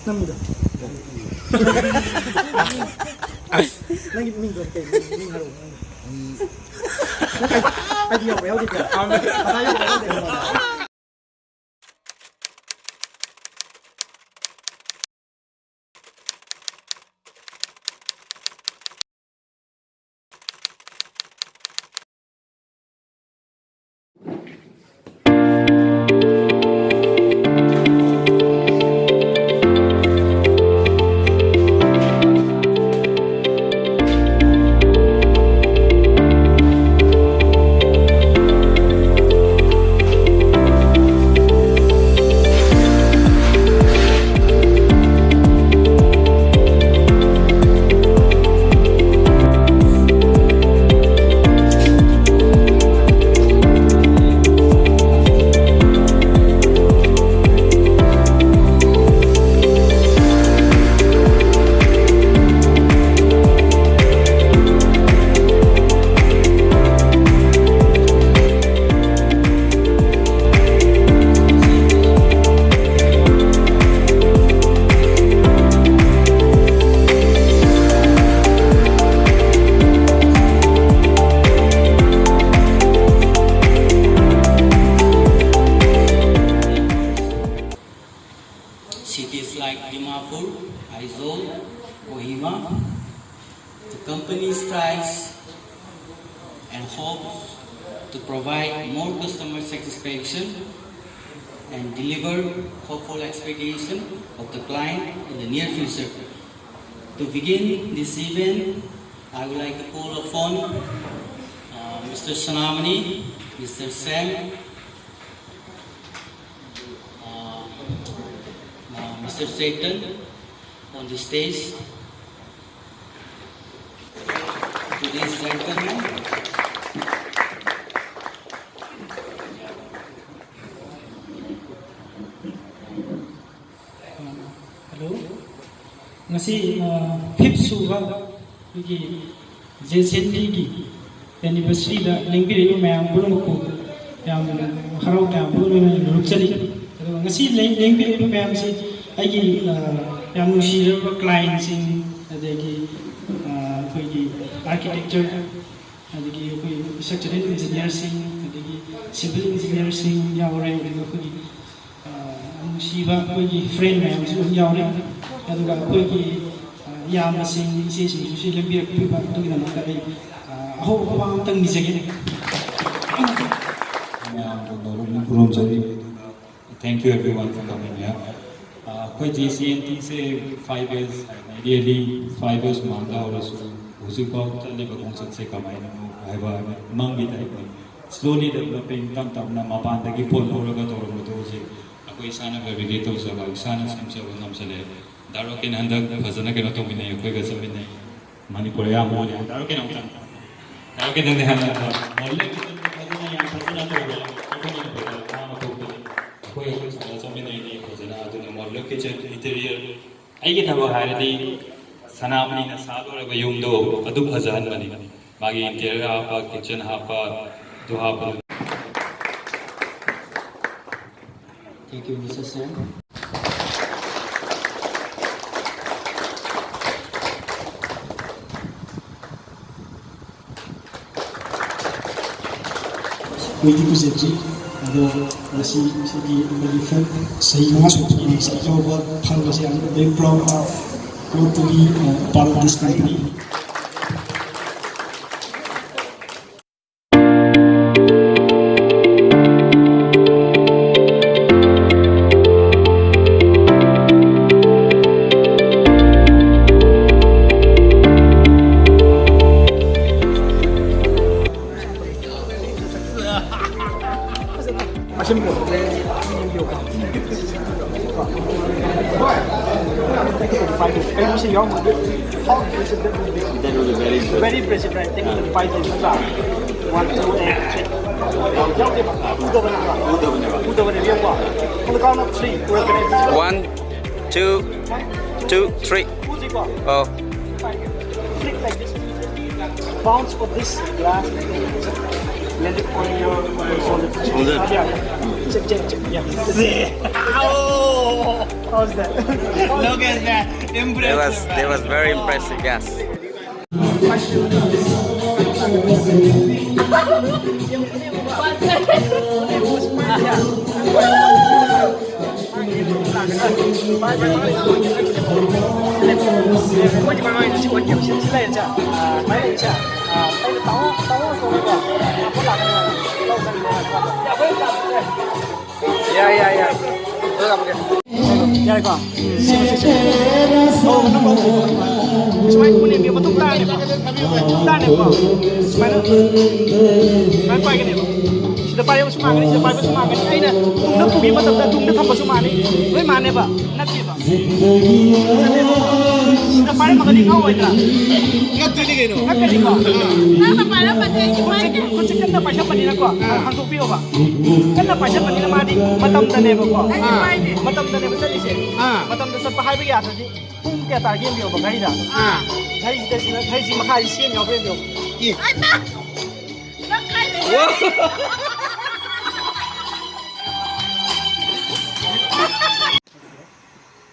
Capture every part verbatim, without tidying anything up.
ꯅꯪꯒꯤꯗꯣ꯫ ꯅꯪꯒꯤ ꯃꯤꯡꯗꯣ ꯀꯩ? ꯃꯤꯡ ꯍꯥꯏꯔꯛꯑꯣ, ꯅꯪꯒꯤ꯫ ꯅꯪ ꯑꯥꯏ ꯗꯤ ꯌꯥꯎꯕ꯭ꯔꯥ ꯌꯥꯎꯗꯕ꯭ꯔꯥ? ꯑꯥꯙꯥꯔ ꯌꯥꯎꯕ꯭ꯔꯥ ꯌꯥꯎꯗꯕ꯭ꯔꯥ? Cities like Dimapur, Aizawl, Kohima, the company strives and hopes to provide more customer satisfaction and deliver hopeful expectation of the client in the near future. To begin this event, I would like to call upon uh, Mister Sanamani, Mister Sam, uh, uh, Mister Satan on the stage. To these gentlemen. Hello. ꯉꯁꯤ, ꯑ, fifth ꯁꯨꯕ ꯑꯩꯈꯣꯏꯒꯤ ꯖꯦꯁꯦꯟꯗꯤꯒꯤ anniversary ꯗ ꯂꯦꯡꯕꯤꯔꯛꯏꯕ ꯃꯌꯥꯝ ꯄꯨꯝꯅꯃꯛꯄꯨ ꯌꯥꯝꯅ ꯍꯔꯥꯎ ꯇꯌꯥꯝꯕ ꯂꯣꯏꯅꯅ ꯅꯣꯛꯆꯔꯤ꯫ ꯑꯗꯨꯒ ꯉꯁꯤ ꯂꯦꯡ-, ꯂꯦꯡꯕꯤꯔꯛꯏꯕ ꯃꯌꯥꯝꯁꯤ ꯑꯩꯒꯤ ꯑ, ꯌꯥꯝ ꯅꯨꯡꯁꯤꯔꯕ ꯀ꯭ꯂꯥꯏꯟꯁꯤꯡ, ꯑꯗꯒꯤ ꯑ, ꯑꯩꯈꯣꯏꯒꯤ ꯑꯥꯔꯀꯤꯇꯦꯛꯆꯔ, ꯑꯗꯒꯤ ꯑꯩꯈꯣꯏ ꯏꯟꯐ꯭ꯔꯥꯁ꯭ꯇ꯭ꯔꯛꯆꯔꯦꯜ ꯏꯟꯖꯤꯅꯤꯌꯥꯔꯁꯤꯡ, ꯑꯗꯒꯤ ꯁꯤꯚꯤꯜ ꯏꯟꯖꯤꯅꯤꯌꯥꯔꯁꯤꯡ ꯌꯥꯎꯔꯦ, ꯑꯗꯨꯒ ꯑꯩꯈꯣꯏꯒꯤ ꯑ, ꯅꯨꯡꯁꯤꯕ ꯑꯩꯈꯣꯏꯒꯤ ꯐ꯭ꯔꯦꯟ ꯃꯌꯥꯝꯁꯨ ꯑꯗꯨꯝ ꯌꯥꯎꯔꯦ꯫ ꯑꯗꯨꯒ ꯑꯩꯈꯣꯏꯒꯤ ꯑ, ꯏꯌꯥꯝꯕꯁꯤꯡ, ꯏꯆꯦꯁꯤꯡꯁꯨ ꯁꯤ ꯂꯦꯝꯕꯤꯔꯛꯄꯤꯕ ꯑꯗꯨꯒꯤꯗꯃꯛꯇ ꯑꯩ ꯑ, ꯑꯍꯧꯕ ꯋꯥ ꯑꯃꯇꯪ ꯅꯤꯖꯒꯦ꯫ ꯃꯌꯥꯝꯕꯨ ꯅꯧꯅ ꯈꯨꯔꯨꯝꯖꯔꯤ꯫ ꯑꯗꯨꯒ thank you everyone for coming here. ꯑ, ꯑꯩꯈꯣꯏ ꯖꯤ ꯁꯤ ꯑꯦꯟ ꯇꯤꯁꯦ five years, nearly five years ꯃꯃꯥꯡꯗ ꯍꯧꯔꯁꯨ, ꯍꯧꯖꯤꯛꯐꯥꯎ ꯆꯠꯂꯤꯕ ꯈꯣꯡꯆꯠꯁꯦ ꯀꯃꯥꯏꯅꯅꯣ ꯍꯥꯏꯕ ꯃꯪꯒꯤ ꯇꯥꯏꯞꯅꯤ꯫ Slowly developing, ꯇꯞ ꯇꯞꯅ ꯃꯄꯥꯟꯗꯒꯤ ꯄꯣꯠ ꯂꯧꯔꯒ ꯇꯧꯔꯝꯕꯗꯣ ꯍꯧꯖꯤꯛ ꯑꯩꯈꯣꯏ ꯏꯁꯥꯅ ꯐꯦꯕ꯭ꯔꯤꯀꯦꯠ ꯇꯧꯖꯕ, ꯏꯁꯥꯅ ꯁꯦꯝꯖꯕ ꯉꯝꯁꯤꯜꯂꯛꯑꯦ꯫ ꯗꯥ ꯔꯣꯀꯦꯟ ꯍꯟꯗꯛ ꯐꯖꯅ ꯀꯩꯅꯣ ꯇꯧꯃꯤꯟꯅꯩ, ꯑꯩꯈꯣꯏꯒ ꯆꯠꯃꯤꯟꯅꯩ꯫ ꯃꯅꯤꯄꯨꯔ ꯑꯌꯥꯝꯕ ꯑꯣꯏꯅ ꯍꯟꯗꯛ ꯀꯩꯅꯣꯝꯇꯪ ꯇꯧꯔꯛꯀꯦ ꯅꯪꯗꯤ ꯍꯥꯟꯅ ꯃꯣꯗꯦꯜ ꯐꯖꯅ ꯌꯥꯝ ꯐꯖꯅ ꯇꯧꯔꯣ꯫ ꯑꯩꯈꯣꯏ ꯃꯅꯤꯄꯨꯔꯗ ꯃꯥ ꯑꯃ ꯊꯣꯛꯄꯅꯤ꯫ ꯑꯩꯈꯣꯏ ꯑꯩꯈꯣꯏ ꯁꯥꯟꯅ ꯆꯠꯃꯤꯟꯅꯩꯅꯤ ꯐꯖꯅ꯫ ꯑꯗꯨꯅ ꯃꯣꯗꯦꯜ ꯀꯤꯆꯟ ꯏꯟꯇꯤꯔꯤꯌꯔ ꯑꯩꯒꯤ ꯊꯕꯛ ꯍꯥꯏꯔꯗꯤ ꯁꯅꯥꯃꯍꯤꯅ ꯁꯥ ꯂꯣꯏꯔꯕ ꯌꯨꯝꯗꯣ ꯑꯗꯨ ꯐꯖꯍꯟꯕꯅꯤ꯫ ꯃꯥꯒꯤ ꯏꯟꯇꯤꯔꯤꯌꯔ ꯍꯥꯞꯄ, ꯀꯤꯆꯟ ꯍꯥꯞꯄ, ꯑꯗꯨ ꯍꯥꯞꯄ꯫ Thank you, Mister Sen. ꯀꯨꯏꯗꯤ ꯀꯨꯏꯖꯗ꯭ꯔꯤ, ꯑꯗꯣ ꯉꯁꯤ ꯁꯤꯒꯤ ꯑꯩꯈꯣꯏꯒꯤ ꯐꯤꯜꯝ ꯆꯍꯤ ꯃꯉꯥ ꯁꯨꯕꯒꯤ ꯉꯁꯤ ꯑꯆꯧꯕ ꯐꯪꯕꯁꯦ, I'm very proud of, proud to be, uh, part of this company. That will be very impressive. Very impressive, right? Take it to the five thousand. One, two, and three. On the count of three, we're gonna One, two, two, three. Oh. Flick like this. Bounce for this glass. Hold it. Check, check, check. Yeah. How's that? Look at that. Impressive. That was, that was very impressive, yes. ꯌꯥꯏ, ꯌꯥꯏ, ꯌꯥꯏ꯫ ꯌꯥꯔꯦꯀꯣ? ꯁꯤ, ꯁꯤ, ꯁꯤ꯫ ꯍꯧꯕ number ꯁꯨꯃꯥꯏꯅ ꯄꯨꯅꯦꯝꯒꯤ ꯃꯇꯨꯡ ꯇꯥꯔꯅꯦꯕ꯫ ꯃꯇꯨꯡ ꯇꯥꯔꯅꯦꯕꯀꯣ꯫ ꯁꯨꯃꯥꯏꯅ꯫ ꯁꯨꯃꯥꯏꯅ ꯄꯥꯏꯒꯅꯦꯕ꯫ ꯁꯤꯗ ꯄꯥꯏꯕꯁꯨ ꯃꯥꯡꯒꯅꯤ, ꯁꯤꯗ ꯄꯥꯏꯕꯁꯨ ꯃꯥꯡꯒꯅꯤ꯫ ꯑꯩꯅ ꯇꯨꯡꯗ ꯄꯨꯈꯤꯕ ꯃꯇꯝꯗ ꯇꯨꯡꯗ ꯊꯝꯕꯁꯨ ꯃꯥꯡꯅꯤ꯫ ꯂꯣꯏ ꯃꯥꯡꯅꯦꯕ꯫ ꯅꯠꯇꯦꯕ꯫ ꯁꯤꯗ ꯄꯥꯏꯔꯝꯃꯒꯗꯤ ꯉꯥꯎꯔꯣꯏꯗ꯭ꯔꯥ? ꯅꯠꯇ꯭ꯔꯗꯤ ꯀꯩꯅꯣ? ꯅꯠꯇ꯭ꯔꯗꯤꯀꯣ꯫ ꯅꯪꯅ ꯄꯥꯏꯔꯝꯃꯗꯤ ꯑꯩꯗꯤ ꯈꯨꯠꯁꯦ, ꯄꯥꯏꯒꯦ꯫ ꯈꯨꯠꯁꯦ ꯀꯟꯅ ꯄꯥꯏꯁꯟꯕꯅꯤꯅꯀꯣ꯫ ꯑꯥ꯫ ꯍꯥꯡꯗꯣꯛꯄꯤꯌꯣꯕ꯫ ꯀꯟꯅ ꯄꯥꯏꯁꯟꯕꯅꯤꯅ ꯃꯥꯗꯤ ꯃꯇꯝꯗꯅꯦꯕꯀꯣ꯫ ꯑꯩꯗꯤ ꯄꯥꯏꯗꯦ꯫ ꯃꯇꯝꯗꯅꯦꯕ ꯆꯠꯂꯤꯁꯦ꯫ ꯑꯥ꯫ ꯃꯇꯝꯗ ꯆꯠꯄ ꯍꯥꯏꯕ ꯌꯥꯗ꯭ꯔꯗꯤ ꯄꯨꯡ ꯀꯌꯥ ꯇꯥꯔꯒꯦ ꯌꯦꯡꯕꯤꯌꯣꯕ ꯘꯔꯤꯗ꯫ ꯑꯥ꯫ ꯘꯔꯤꯁꯤꯗ ꯁꯤꯗ ꯘꯔꯤꯁꯤ ꯃꯈꯥꯁꯤ ꯁꯦꯝ ꯌꯥꯎꯕ꯭ꯔꯥ ꯌꯦꯡꯕꯤꯌꯣ꯫ ꯑꯦ꯫ ꯑꯩꯃ! ꯅꯪ ꯀꯥꯏꯗ ꯋꯥ!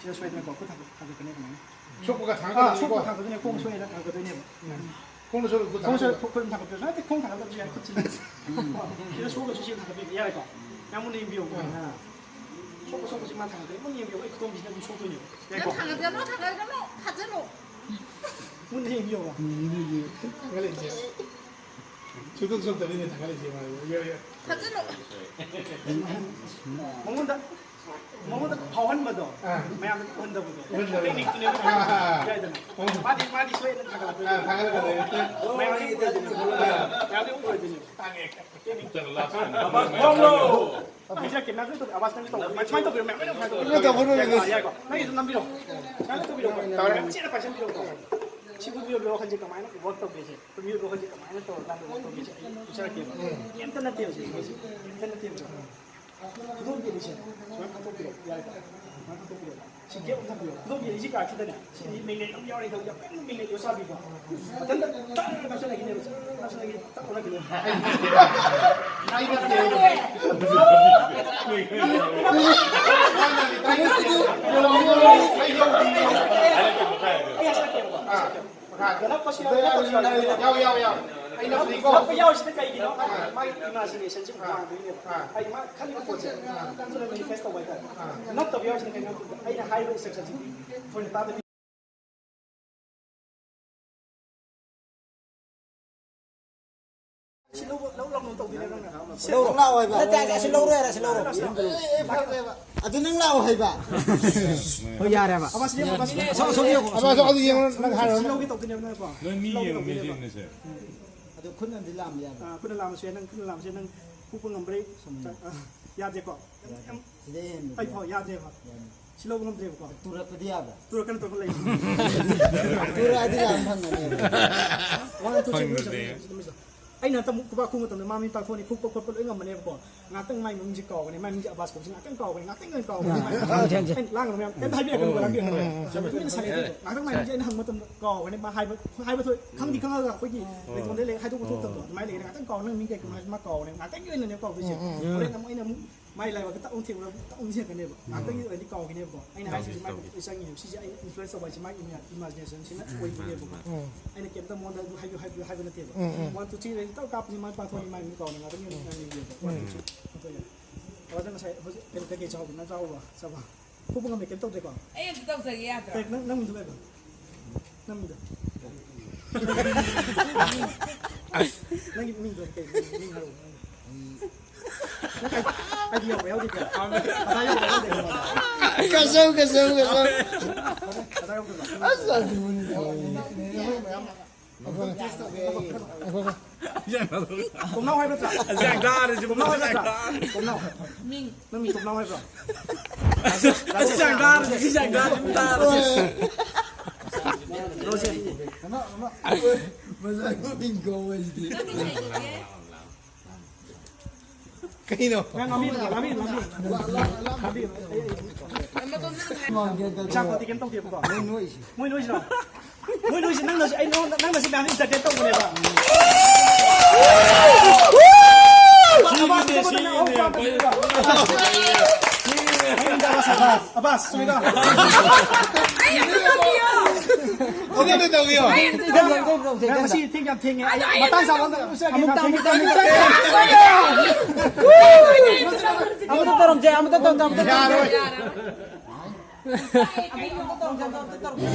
ꯁꯤꯗ ꯁꯣꯏꯗꯅꯀꯣ, ꯈꯨꯠ ꯊꯥꯡꯒꯠ-, ꯊꯥꯡꯒꯠꯀꯅꯤ ꯑꯗꯨꯃꯥꯏꯅ꯫ ꯁꯣꯛꯄꯒ ꯑꯥ, ꯊꯥꯡꯒꯠꯀꯗꯕꯅꯤꯀꯣ꯫ ꯁꯣꯛꯄꯒ ꯊꯥꯡꯒꯠꯀꯗꯣꯏꯅꯦ, ꯈꯣꯡ ꯁꯣꯏꯗꯅ ꯊꯥꯡꯒꯠꯀꯗꯣꯏꯅꯦꯕ꯫ ꯎꯝ꯫ ꯈꯣꯡꯗ ꯁꯣꯛ-, ꯈꯨꯠ ꯈꯣꯡ ꯁꯣꯏ-, ꯊꯥꯡꯒꯠꯀꯗꯕ꯫ ꯈꯨꯠ ꯑꯗꯨꯝ ꯊꯥꯡꯒꯠꯀꯗꯕꯁꯨ ꯌꯥꯏ, ꯈꯨꯠꯁꯤ꯫ ꯎꯝ꯫ ꯁꯤꯗ ꯁꯣꯛꯑꯒꯁꯨ ꯁꯤ ꯊꯥꯡꯒꯠꯄꯤꯕ ꯌꯥꯔꯦꯀꯣ? ꯃꯌꯥꯝ ꯃꯨꯟꯅ ꯌꯦꯡꯕꯤꯌꯣ꯫ ꯑꯥ꯫ ꯁꯣꯛꯄ ꯁꯣꯛꯄꯁꯤ ꯃꯥ ꯊꯥꯡꯒꯠꯀꯅꯤ, ꯃꯨꯟꯅ ꯌꯦꯡꯕꯤꯌꯣ꯫ ꯑꯩ ꯈꯨꯗꯣꯝꯁꯤꯅ ꯑꯗꯨꯝ ꯁꯣꯛꯇꯣꯏꯅꯦꯕ꯫ ꯌꯥꯏꯀꯣ? ꯅꯪ ꯊꯥꯡꯒꯠꯀꯅꯨ, ꯊꯥꯡꯒꯠꯀꯅꯨ, ꯐꯥꯖꯜꯂꯣ꯫ ꯃꯨꯟꯅ ꯌꯦꯡꯕꯤꯌꯣꯕ꯫ ꯎꯝ, ꯌꯦꯡꯕꯤꯌꯨ꯫ ꯊꯥꯡꯒꯠꯂꯛꯏꯁꯦ꯫ ꯁꯨꯛꯇꯣꯛ ꯁꯣꯛꯇꯕꯤꯅꯦ ꯊꯥꯡꯒꯠꯂꯛꯏꯁꯦ ꯃꯥ꯫ ꯌꯥ, ꯌꯥ꯫ ꯐꯥꯖꯜꯂꯣ꯫ ꯃꯉꯣꯟꯗ ꯃꯉꯣꯟꯗ ꯐꯥꯎꯍꯟꯕꯗꯣ, ꯑꯥ꯫ ꯃꯌꯥꯝꯗ ꯎꯍꯟꯗꯕꯗꯣ꯫ ꯎꯍꯟꯗꯕꯗꯣ꯫ ꯇꯦꯛꯅꯤꯛꯇꯨꯅꯦꯕ꯫ ꯑꯥ, ꯑꯥ, ꯑꯥ꯫ ꯌꯥꯏꯗꯅ꯫ ꯑꯣ꯫ ꯃꯥꯗꯤ, ꯃꯥꯗꯤ ꯁꯣꯏꯗꯅ ꯊꯥꯒꯠꯂꯛꯇꯣꯏꯅꯦ꯫ ꯑꯥ, ꯊꯥꯒꯠꯂꯛꯀꯗꯣꯏꯅꯦ꯫ ꯃꯌꯥꯝꯗꯤ ꯎꯔꯣꯏꯗꯣꯏꯅꯦꯕ꯫ ꯑꯥ꯫ ꯃꯌꯥꯝꯗꯤ ꯎꯔꯣꯏꯗꯣꯏꯅꯦꯕ꯫ ꯈꯪꯉꯦ꯫ ꯇꯦꯛꯅꯤꯛ꯫ ꯍꯥꯏꯖꯔꯛꯀꯦ, ꯃꯌꯥꯝꯁꯨ ꯇꯧꯕꯤꯌꯨ꯫ ꯑꯕꯥꯁ ꯅꯪꯁꯨ ꯇꯧꯕꯤꯌꯨ꯫ ꯁꯨꯃꯥꯏꯅ ꯇꯧꯕꯤꯔꯣ, ꯃꯌꯥꯝ ꯂꯣꯏꯅ ꯁꯨꯃꯥꯏꯅ ꯇꯧꯕꯤꯔꯣ꯫ ꯇꯧꯕꯤꯔꯣ, ꯇꯧꯕꯤꯔꯣ꯫ ꯌꯥꯏꯀꯣ, ꯌꯥꯏꯀꯣ꯫ ꯅꯪꯒꯤꯁꯨ ꯅꯝꯕꯤꯔꯣ꯫ ꯁꯨꯃꯥꯏꯅ ꯇꯧꯕꯤꯔꯣ꯫ ꯇꯧꯔꯦ꯫ ꯌꯥꯝ ꯆꯦꯠꯅ ꯄꯥꯏꯁꯟꯕꯤꯔꯣ꯫ ꯁꯤꯕꯨ ꯃꯤꯑꯣꯏꯕ ꯋꯥꯈꯜꯁꯦ ꯀꯃꯥꯏꯅ ꯋꯥꯔꯛ ꯇꯧꯒꯦꯁꯦ? ꯃꯤꯑꯣꯏꯕ ꯋꯥꯈꯜꯁꯦ ꯀꯃꯥꯏꯅ ꯇꯧꯔꯀꯥꯟꯗ ꯋꯥꯔꯛ ꯇꯧꯒꯦꯁꯦ? ꯑꯩ ꯄꯤꯖꯔꯛꯀꯦꯕ꯫ ꯀꯩꯝꯇ ꯅꯠꯇꯦꯕ ꯁꯤ꯫ ꯀꯩꯝꯇ ꯅꯠꯇꯦꯕ꯫ ꯈꯨꯗꯣꯝꯕꯤꯔꯤꯁꯦ ꯁꯨꯃꯥꯏꯅ ꯐꯥꯠꯇꯣꯛꯄꯤꯔꯣ꯫ ꯌꯥꯔꯦꯀꯣ? ꯁꯤ ꯒꯦꯞ ꯑꯃ ꯊꯝꯕꯤꯌꯣ꯫ ꯑꯗꯣꯝꯒꯤ ꯑꯩꯁꯤ ꯀꯥꯔꯠꯁꯤꯗꯅꯦ, ꯁꯤꯗꯤ ꯃꯦꯒꯅꯦꯠ ꯑꯃ ꯌꯥꯎꯔꯦ ꯈꯜꯂꯣ, ꯌꯥꯝ ꯀꯟꯅ ꯃꯦꯒꯅꯦꯠ ꯌꯣꯠꯁꯥꯕꯤꯀꯣ꯫ ꯃꯊꯟꯇ ꯇꯛ ꯅꯞꯁꯤꯜꯂꯒꯤꯅꯦꯕ, ꯖꯔ ꯅꯞꯁꯤꯜꯂꯒꯤ ꯇꯛ ꯑꯣꯜꯂꯛꯈꯤꯅꯦꯕ꯫ ꯑꯩ ꯍꯥꯏꯔꯛꯀꯦꯕꯀꯣ꯫ ꯑꯩ ꯍꯥꯏꯔꯛꯀꯦꯕꯀꯣ꯫ ꯒꯅꯄꯁꯤ ꯌꯥꯎ, ꯌꯥꯎ, ꯌꯥꯎ, ꯌꯥꯎ꯫ ꯑꯩ ꯅꯞꯄꯅꯤꯀꯣ꯫ ꯅꯞꯄ ꯌꯥꯎꯔꯤꯁꯤꯅ ꯀꯩꯒꯤꯅꯣ? ꯃꯥꯒꯤ ꯏꯃꯥꯖꯤꯅꯦꯁꯟꯁꯤ ꯋꯥꯡꯗꯣꯏꯅꯦꯕ꯫ ꯍꯥꯏꯗꯤ ꯃꯥ ꯈꯜꯂꯤꯕ ꯄꯣꯠꯁꯦ ꯑꯗꯨꯅ ꯃꯦꯅꯤꯐꯦꯁ ꯇꯧꯕ ꯍꯥꯏꯇꯥꯔꯦ꯫ ꯅꯞꯇꯕ ꯌꯥꯎꯔꯤꯁꯤꯅ ꯀꯩꯅꯣ? ꯑꯩꯅ ꯍꯥꯏꯔꯤꯕ ꯏꯟꯁꯇ꯭ꯔꯛꯁꯟꯁꯤ ꯊꯣꯏꯅ ꯇꯥꯗꯕꯤ꯫ ꯁꯤ ꯂꯧꯕ-, ꯂꯧ ꯂꯥꯎꯅ ꯇꯧꯗꯣꯏꯅꯦꯕ ꯅꯪꯅ꯫ ꯁꯤ ꯂꯧꯔꯣ꯫ ꯂꯥꯛꯑꯣ ꯍꯥꯏꯕ꯫ ꯅꯠꯇꯦ, ꯑꯁꯤ ꯂꯧꯔꯣ ꯌꯥꯔꯦ, ꯑꯁꯤ ꯂꯧꯔꯣ꯫ ꯑꯦ, ꯑꯦ, ꯐꯔꯦ, ꯐꯔꯦ꯫ ꯑꯗꯨ ꯅꯪ ꯂꯥꯛꯑꯣ ꯍꯥꯏꯕ꯫ ꯍꯣꯏ, ꯌꯥꯔꯦꯕ꯫ ꯑꯃ ꯁꯤ ꯌꯦꯡꯉꯣ, ꯑꯃ ꯁꯤ ꯌꯦꯡꯉꯣ꯫ ꯑꯁꯣꯛ, ꯑꯁꯣꯛ ꯌꯦꯡꯉꯣ, ꯅꯪ ꯍꯥꯏꯔꯣ꯫ ꯁꯤ ꯂꯧꯒꯦ ꯇꯧꯗꯣꯏꯅꯦꯕ ꯅꯪꯀꯣ꯫ ꯂꯣꯏ ꯃꯤ ꯂꯧꯒꯦ ꯌꯦꯡꯉꯣ, ꯇꯧꯗꯣꯏꯅꯦꯕ꯫ ꯃꯦꯆꯤꯟ ꯑꯁꯦ꯫ ꯑꯗꯣ ꯈꯨꯠꯅꯗꯤ ꯂꯥꯝꯕ ꯌꯥꯕ꯭ꯔꯥ? ꯑꯥ, ꯈꯨꯠꯅ ꯂꯥꯝꯕꯁꯨ ꯌꯥꯏ, ꯅꯪ ꯈꯨꯠꯅ ꯂꯥꯝꯕꯁꯨ ꯌꯥꯏ, ꯅꯪ ꯐꯨꯛꯄ ꯉꯝꯕ꯭ꯔꯥ? ꯁꯨꯝ ꯑꯥ, ꯌꯥꯗꯦꯀꯣ? ꯌꯥꯗꯦ꯫ ꯁꯤꯗꯩ ꯍꯦꯟꯕꯗꯤ ꯑꯩ ꯐꯥꯎ ꯌꯥꯗꯦꯕ꯫ ꯌꯥꯗꯦ꯫ ꯁꯤ ꯂꯧꯕ ꯉꯝꯗ꯭ꯔꯦꯕꯀꯣ꯫ ꯇꯨꯔꯛꯄꯗꯤ ꯌꯥꯕ꯭ꯔꯥ? ꯇꯨꯔꯛꯀꯅꯨ, ꯇꯨꯔꯛꯀꯅꯨ, ꯂꯩ꯫ ꯇꯨꯔꯛꯑꯗꯤ ꯂꯥꯝ ꯐꯪꯒꯅꯦꯕ꯫ ꯋꯥꯟ, ꯇꯨ, ꯊ꯭ꯔꯤ, ꯐꯪꯗ꯭ꯔꯗꯤ꯫ ꯃꯤꯁ, ꯃꯤꯁ, ꯃꯤꯁ꯫ ꯑꯩꯅ ꯍꯟꯇꯛ ꯈꯨꯕꯥꯛ ꯈꯨꯕ ꯃꯇꯝꯗ ꯃꯥ ꯃꯤ ꯄꯥꯛꯊꯣꯛꯑꯅꯤ, ꯐꯨꯛꯄ ꯈꯣꯠꯄ ꯂꯣꯏ ꯉꯝꯃꯅꯦꯕꯀꯣ꯫ ꯉꯥꯛꯇꯪ ꯃꯥꯏ ꯃꯃꯤꯡꯁꯦ ꯀꯥꯎꯒꯅꯤ, ꯃꯥꯏ ꯃꯃꯤꯡꯁꯦ ꯑꯕꯥꯁ ꯀꯧꯕꯁꯦ ꯉꯥꯛꯇꯪ ꯑꯣꯏꯅ ꯀꯥꯎꯒꯅꯤ꯫ ꯃꯥꯏ ꯑꯥ, ꯁꯦ, ꯁꯦ꯫ ꯑꯩꯅ ꯂꯥꯡꯒꯅꯨ ꯃꯌꯥꯝ, ꯀꯩꯝꯇ ꯍꯥꯏꯕꯤꯔꯛꯀꯅꯨ, ꯂꯥꯡꯕꯤꯔꯛꯀꯅꯨ꯫ ꯎꯝ, ꯎꯝ, ꯎꯝ꯫ ꯇꯨꯃꯤꯟꯅ ꯁꯥꯏꯂꯦꯟ ꯇꯧ꯫ ꯉꯥꯛꯇꯪ ꯃꯥꯏ ꯃꯃꯤꯡꯁꯦ ꯑꯩꯅ ꯍꯪꯕ ꯃꯇꯝꯗ ꯀꯥꯎꯒꯅꯤ, ꯃꯥ ꯍꯥꯏꯕ, ꯍꯥꯏꯕ ꯊꯣꯛ-, ꯈꯪꯗꯤ ꯈꯪꯉꯒ ꯑꯩꯈꯣꯏꯒꯤ ꯎꯝ꯫ ꯂꯩꯇꯣꯟꯗ ꯂꯩ ꯍꯥꯏꯗꯣꯛꯄ ꯊꯣꯛꯇꯕꯗꯣ ꯑꯗꯨꯃꯥꯏꯅ ꯂꯩꯒꯅꯤ꯫ ꯉꯥꯛꯇꯪ ꯀꯥꯎ, ꯅꯪ ꯃꯤꯡ ꯀꯩ ꯀꯧꯕꯅꯣ ꯍꯥꯏꯁꯦ ꯃꯥ ꯀꯥꯎꯒꯅꯤ꯫ ꯉꯥꯛꯇꯪꯒꯤ ꯑꯣꯏꯅꯅꯦ ꯀꯥꯎꯗꯣꯏꯁꯦ꯫ ꯎꯝ, ꯎꯝ꯫ ꯍꯣꯔꯦꯟ ꯑꯃꯨꯛ ꯑꯩꯅ ꯑꯃꯨꯛ ꯃꯥꯏ ꯂꯥꯏꯕꯛꯇ ꯇꯛ ꯑꯃꯨꯛ ꯊꯦꯡꯅꯕ ꯇꯛ ꯑꯃꯨꯛ ꯅꯤꯡꯁꯤꯡꯉꯛꯀꯅꯦꯕ꯫ ꯎꯝ꯫ ꯉꯥꯛꯇꯪꯒꯤ ꯑꯣꯏꯅꯗꯤ ꯀꯥꯎꯈꯤꯅꯦꯕꯀꯣ꯫ ꯑꯩꯅ ꯍꯥꯏꯁꯤꯁꯦ ꯃꯥꯏ ꯇꯧꯒꯦ, ꯇꯧꯒꯦ꯫ ꯆꯪꯉꯤꯅꯦꯕ꯫ ꯁꯤꯁꯦ ꯑꯩꯅ ꯏꯟꯐ꯭ꯂꯨꯌꯦꯟꯁ ꯇꯧꯕ ꯍꯥꯏꯁꯦ ꯃꯥꯒꯤ ꯏꯃꯦ-, ꯏꯃꯥꯖꯤꯅꯦꯁꯟꯁꯤꯅ ꯎꯝ, ꯑꯣꯏꯗꯣꯏꯅꯦꯕꯀꯣ꯫ ꯎꯝ꯫ ꯑꯩꯅ ꯀꯩꯝꯇ ꯃꯉꯣꯟꯗ ꯑꯗꯨ ꯍꯥꯏꯕꯤꯌꯨ, ꯍꯥꯏꯕꯤꯌꯨ ꯍꯥꯏꯕ ꯅꯠꯇꯦꯕ꯫ ꯎꯝ, ꯎꯝ꯫ ꯋꯥꯟ, ꯇꯨ, ꯊ꯭ꯔꯤ ꯂꯩꯔꯗꯤ ꯇꯛ ꯀꯥꯞꯄꯅꯤ, ꯃꯥꯏ ꯄꯥꯛꯊꯣꯛꯑꯅꯤ, ꯃꯥꯏ ꯃꯤꯠ ꯀꯥꯎꯅꯤ꯫ ꯉꯥꯛꯇꯪꯒꯤ ꯑꯣꯏꯅ ꯎꯝ꯫ ꯌꯦꯡꯒꯦ꯫ One, two, three. ꯑꯗꯨꯒ ꯕꯕꯥꯗ ꯉꯁꯥꯏ ꯍꯧꯖꯤꯛ ꯀꯩꯅꯣ ꯀꯩꯀꯩ ꯆꯥꯍꯧꯒꯦ? ꯉꯥ ꯆꯥꯍꯧꯕ꯭ꯔꯣ? ꯆꯥꯕ? ꯐꯨꯕ ꯉꯝꯃꯦ, ꯀꯩꯝ ꯇꯧꯗꯦꯀꯣ? ꯑꯩ ꯑꯝꯇ ꯇꯧꯖꯒꯦ ꯌꯥꯗ꯭ꯔꯣ? ꯀꯩ, ꯅꯪ, ꯅꯪ ꯃꯤꯡꯗꯣ ꯀꯩꯕ? ꯅꯪ ꯃꯤꯡꯗꯣ? ꯅꯪꯒꯤ ꯃꯤꯡꯗꯣ ꯀꯩ? ꯃꯤꯡ ꯍꯥꯏꯔꯛꯑꯣ꯫ ꯅꯪ ꯑꯥꯏ ꯗꯤ ꯌꯥꯎꯕ꯭ꯔꯥ, ꯌꯥꯎꯗꯦ ꯀꯌꯥ? ꯑꯙꯥꯔ ꯌꯥꯎꯕ꯭ꯔꯥ, ꯌꯥꯎꯗꯦ ꯀꯌꯥ? ꯀꯁꯝ, ꯀꯁꯝ, ꯀꯁꯝ꯫ ꯑꯙꯥꯔ ꯌꯥꯎꯗꯕ꯭ꯔꯥ? ꯑꯁ, ꯑꯗꯨꯅꯤ꯫ ꯇꯣꯝꯅꯥꯎ ꯍꯥꯏꯕ ꯅꯠꯇ꯭ꯔꯥ? ꯇꯣꯝꯅꯥꯎ ꯍꯥꯏꯕ ꯅꯠꯇ꯭ꯔꯥ? ꯇꯣꯝꯅꯥꯎ꯫ ꯃꯤꯡ꯫ ꯅꯪ ꯃꯤꯡ ꯇꯣꯝꯅꯥꯎ ꯍꯥꯏꯕ꯭ꯔꯣ? ꯔꯣꯖꯦ꯫ ꯃꯁꯛ ꯃꯤꯡ ꯀꯧꯕꯁꯤꯗꯤ꯫ ꯅꯪ ꯃꯤꯡ ꯀꯩ ꯀꯧꯒꯦ? ꯀꯩꯅꯣ? ꯅꯪ ꯉꯥꯡꯕꯤꯌꯨ, ꯉꯥꯡꯕꯤꯌꯨ, ꯉꯥꯡꯕꯤꯌꯨ꯫ ꯉꯥꯡꯕꯤꯌꯨ꯫ ꯑꯩ, ꯑꯩ, ꯑꯩ, ꯏꯁꯥ ꯈꯣꯠꯇꯤ ꯀꯩꯝ ꯇꯧꯗꯦꯕꯀꯣ꯫ ꯃꯣꯏ ꯅꯣꯏꯁꯦ꯫ ꯃꯣꯏ ꯅꯣꯏꯁꯤꯔꯣ? ꯃꯣꯏ ꯅꯣꯏꯁꯦ ꯅꯪꯅꯁꯨ, ꯑꯩ ꯅꯉꯣꯟꯗ, ꯅꯪꯅꯁꯨ ꯃꯌꯥꯝ entertain ꯇꯧꯕꯅꯦꯕ꯫ ꯑꯕꯥꯁ, ꯑꯕꯥꯁ, ꯑꯕꯥꯁ, ꯑꯕꯥꯁ, ꯆꯨꯝꯃꯤꯀꯣ? ꯑꯗꯨꯝ ꯇꯧꯕꯤꯌꯣ꯫ ꯅꯪ ꯉꯁꯤ ꯊꯦꯡ ꯌꯥꯝ ꯊꯦꯡꯉꯦ꯫ ꯑꯩ ꯃꯇꯥꯡ ꯆꯥꯕ ꯑꯝꯗ ꯎꯠꯆꯔꯒꯦ꯫ ꯑꯃꯨꯛꯇ, ꯑꯃꯨꯛꯇ, ꯑꯃꯨꯛꯇ꯫ ꯑꯃꯨꯛꯇ ꯇꯧꯔꯝꯁꯦ, ꯑꯃꯨꯛꯇ ꯇꯧꯔꯝꯁꯦ, ꯑꯃꯨꯛꯇ ꯇꯧꯔꯝꯁꯦ꯫ ꯌꯥꯔꯣꯏ꯫ ꯑꯃꯨꯛꯇ ꯇꯧꯔꯝꯁꯦ, ꯑꯃꯨꯛꯇ ꯇꯧꯔꯝꯁꯦ꯫